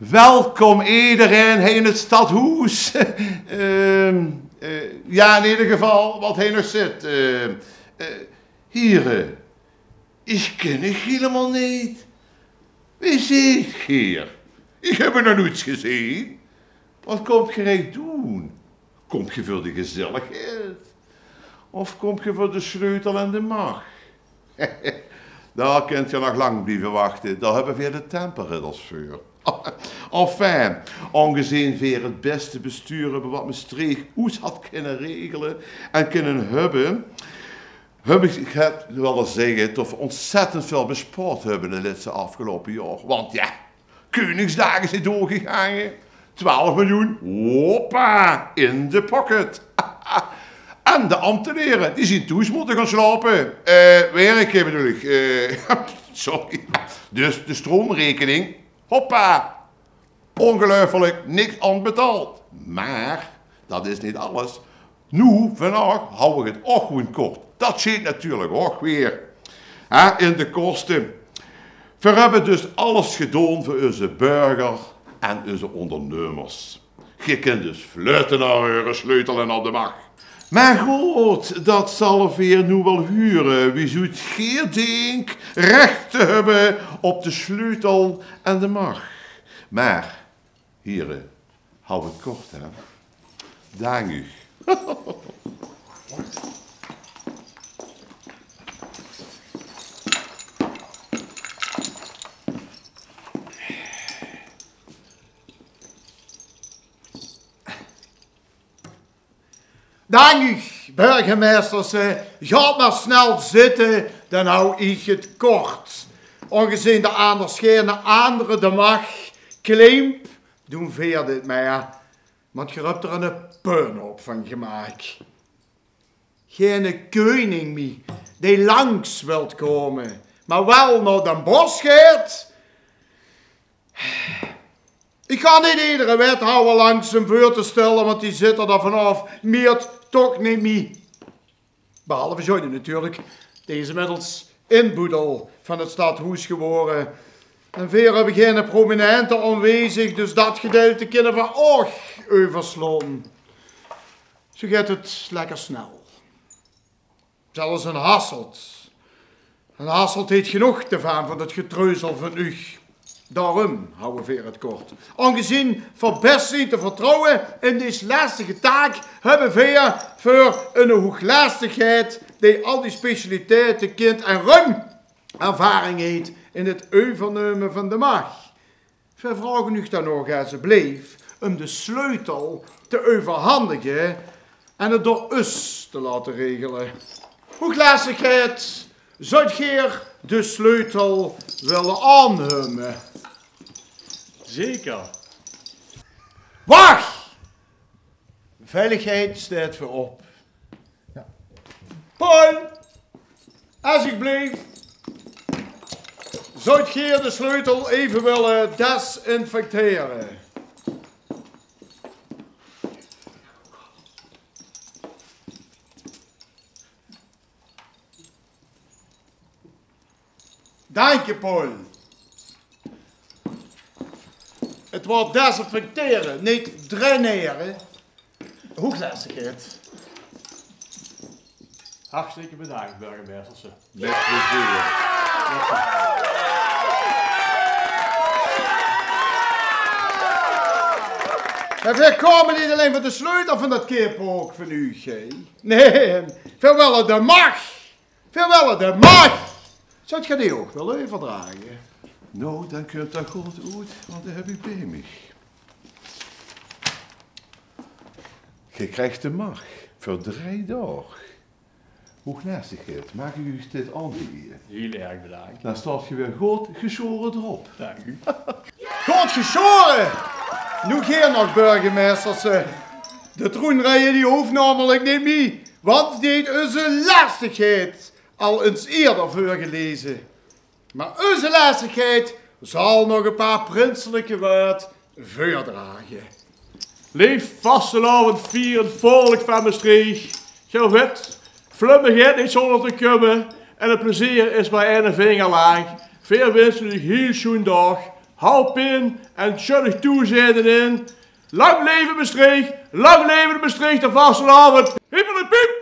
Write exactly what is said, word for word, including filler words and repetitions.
Welkom ederein hie in 't stadhoes. Ehm, eh, jao, in eder geval, wat hie nog zit. Eh, eh, hiere, ich kin uch hielemaol neet. Wae zeet geer? Ich höb uch nog noeits gezeen. Wat kómp geer hie doon? Kómp geer veur de gezelligheid? Of kómp geer veur de sleutel en de mach? Dao kint geer nog lang blieve wachte. Dao höbbe veer de Tempelridders veur. Enfin, aongezeen veer 't bèste bestuur höbbe wat Mestreech oets had kinne regele en kinne höbbe, höb ich, ich höb, wèlle zègke, tot veer ontzettend väöl bespaord höbbe de lètste aafgeloupe jaor. Want jao, Keuningsdaag is neet doorgegange. Twelf miljoen, hoppa, in de pocket. En de ambtenere, die zien thoes mótte gaon slaope. Eh, wirke bedoel ich. Eh, sorry. Dus de stroomrekening, hoppa. Ongeluifelik, niks aan betaald. Mer dat is neet alles. Noe, vanaaf hou ich 't ouch gewoen kort. Dat sjeelt natuurlik ouch weer, hè, in de koste. Veer höbbe dus alles gedoon veur eus burger en eus óndernummers. Geer kint dus fluite nao eure sleutel en op de mach. Mer good, dat zalle veer noe waal hure, wiezoe geer dink rech te höbbe op de sleutel en de mach. Mer, hiere, hou 't kort, hè. Dank uch. Dank uch, burgemeisterse. Gaot mer snel zitte, dan hou ich 't kort. Aongezeen d'r anders geine andere de mach claimp, doen veer dit mer. Want geer höb d'r 'ne puinhoop van gemaak. Geine keuning mie, dee langs wilt kómme, mer waal nao Den Bosch geit. Ich gaon neet edere wethouwer langs um veur te stèlle, want die zit d'r dan vanaaf miert toch neet mie. Behalve Johnny natuurlik. Dee is inmiddels inboedel van 't stadhoes gewore. En veer höbbe geine prominente aanwezig, dus dat gedeilte kinne veer ouch euversloon. Zoe geit 't lekker snel. Zelfs 'ne Hasselt. 'ne Hasselt heet genóg te vaan van dat getreuzel van uch. Daorum houwe veer 't kort. Aongezeen veer bès zien te vertrouwe in dees lestige taak, höbbe veer veur 'ne hoeglestigheid dee al die specialiteite kint en ruim ervaring heet in 't euverneume van de mach. Veer vraoge uch dan ouch, esjeblif, um de sleutel te euverhandige en 't door us te laote regele. Hoeglestigheid, zouwt geer de sleutel wille aonneume? Zeker. Wach! Veiligheid steit veurop. Paul, esjeblif, zouwt geer de sleutel eve wille desinfectere? Dank dich, Paul. 't Waor desinfectere, neet drainere. Hoeglestigheid. Hartstikke bedank, burgemeisterse. Mèt plezeer. En veer koume neet allein veur de sleutel van dat keerpook van uuch, hè. Nae, veer wille de mach. Veer wille de mach. Zouwt geer die ouch wille euverdrage? Noe, dan kump dat good oet, want die höb ich bij mich. Geer kriegt de mach veur drei daog. Hoeglestigheid, maag ich uuch dit aanbeje? Hiel erg bedank. Dan staot geer weer good gesjaore d'rop. Dank uch. Good gesjaore! Noe geer nog, burgemeisterse. De troenreie die hoof naomelik neet mie, want die heet eus lestigheid al ins eerder veurgeleze. Mer eus lestigheid zal nog e paar prinselike wäörd veurdrage. Leef vastelaovendvierend volk vaan Mestreech. Geer wèt, flummigheid neet zoonder te kumme en 't plezeer is mer eine vinger laank. Veer winse uuch hiel sjoen daog. Halp in en sjuddig toe, zeet 'r in. Lang leve Mestreech, lang leve de Mestreechter vastelaovend. Hiep de piep!